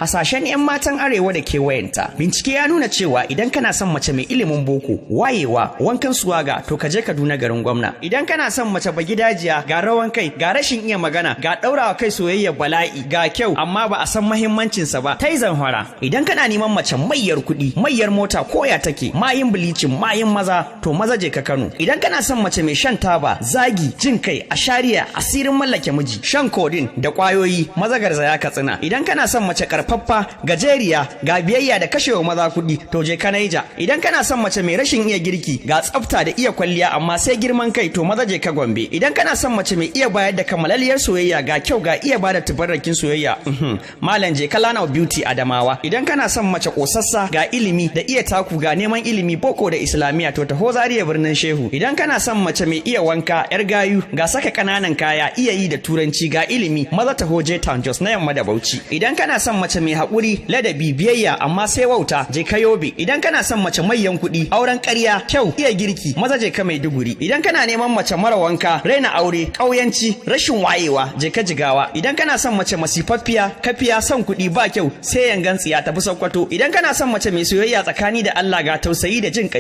Hasashen 'yan matan Arewa da kewayenta. Bincike ya nuna cewa idan kana son mace mai ilimin boko, wayewa, wankan suwaga, to ka je Kaduna, garin gwamna. Idan kana son mace bagidajiya, ga rawan kai, ga rashin iya magana, ga ɗaurawa kai soyayyar bala'i, ga kyau amma ba a san mahimmancinsa ba, tai Zamfara. Idan kana neman mace mayyar kuɗi, mayyar mota, koya take, mayin bleaching, mayin maza, to maza je ka Kano. Idan kana son mace mai shan taba, zagi, jin kai, ashariya, asirin mallake miji, shan codeine da kwayoyi, maza garzaya Katsina. Idan kana son mace karfaffa, gajeriya, ga biyayya da kashewa maza kuɗi, to je ka Naija. Idan kana son mace mai rashin iya girki, ga tsafta da iya kwalliya, amma sai girman kai, to maza je ka Gombe. Idan kana son mace mai iya bayar da kammalalliyar soyayya, ga kyau, ga iya bada tubarrakin soyayya, malam, je ka Lana Beauty, Adamawa. Idan kana son mace kosassa, ga ilimi da iya taku, ga neman ilimi boko da Islamiya, to taho Zaria, birnin Shehu. Idan kana son mace mai iya wanka, yar gayu, ga saka kananan kaya, iya yi da Turanci, ga ilimi, maza taho je Town Jos na yamma da Bauchi. Idan kana son mace mai haƙuri, ladabi, biyayya, amma sai wauta, je ka Yobe. Idan kana son mace mayyan kuɗi, auren ƙarya, kyau, iya girki, maza je ka Maiduguri. Idan kana neman mace mara wanka, raina aure, ƙauyanci, rashin wayewa, je ka Jigawa. Idan kana son mace masifaffiya, kafiya, son kuɗi, ba kyau, sai yangan tsiya, tafi Sokoto. Idan kana son mace mai soyayya tsakani da Allah, ga tausayi da jin